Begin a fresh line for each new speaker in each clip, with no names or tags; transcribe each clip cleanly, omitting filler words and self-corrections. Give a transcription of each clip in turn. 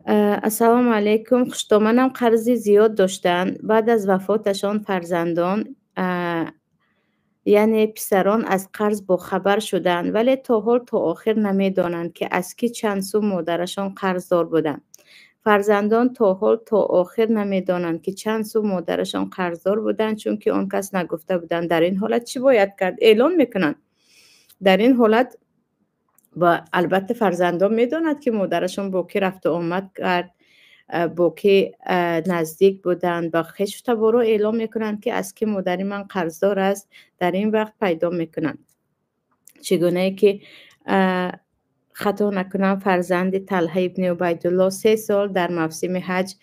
Ассалому алайкум. Хуштоманам қарзи зиёд доштанд. Баъд аз вафоташон фарзандон, яъне писарон, аз қарз бохабар шуданд, вале то ҳол то охир намедонанд, ки аз кӣ чанд сум модарашон қарздор буданд. Фарзандон то ҳол то охир намедонанд, ки чанд сум модарашон қарздор буданд, чунки он кас нагуфта буданд. Дар ин ҳолат чӣ бояд кард? Эълон мекунанд. Дар ин ҳолат ва албатта фарзандон медонанд, ки модарашон бо кӣ рафту омад кард, бо кӣ наздик буданд. Ба хешу таборо эълон мекунанд, ки аз кӣ модари ман қарздор аст. Дар ин вақт пайдо мекунанд. Чӣ гунае ки, хато накунам, фарзанди Талҳа ибни Убайдулло 3 сол дар мавсими ҳаҷ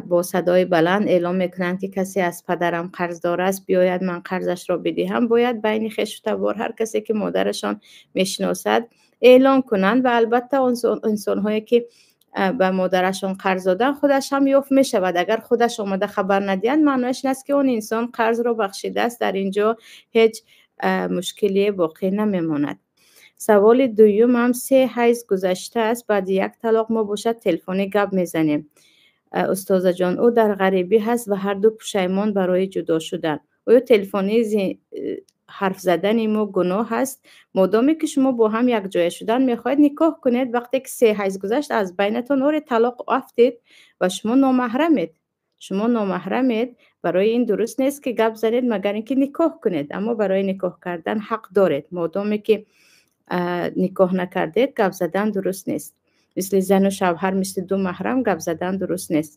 бо садои баланд эълон мекунанд, ки касе аз падарам қарздор аст, биёяд, ман қарзашро бидиҳам. Бояд байни хешу табор ҳар касе, ки модарашон мешиносад, эълон кунанд ва албатта инсонҳое, ки ба модарашон қарз доданд, худаш ҳам ёфт мешавад. Агар худаш омада хабар надиҳанд, маънояш ин аст, ки он инсон қарзро бахшидааст. Дар ин ҷо ҳеҷ мушкилие боқӣ намемонад. Саволи дуюмам: се ҳайз гузаштааст баъди як талоқ, мо бошад телефонӣ гап мезанем. Устозаҷон, ӯ дар ғарибӣ ҳаст ва ҳарду пушаймон барои ҷудо шудан. Оё телефонӣ ҳарф задани мо гуноҳ аст? Модоме ки шумо бо ҳам якҷоя шудан мехоҳед, никоҳ кунед. Вақте ки се ҳайз гузашт аз байнатон, оре, талоқ афтед ва шумо номаҳрамед. Шумо номаҳрамед, барои ин дуруст нест, ки гап занед, магар ин ки никоҳ кунед. Аммо барои никоҳ кардан ҳақ доред. Модоме ки никоҳ накардед, гап задан дуруст нест. Мисли зану шавҳар, мисли ду маҳрам гап задан дуруст нест.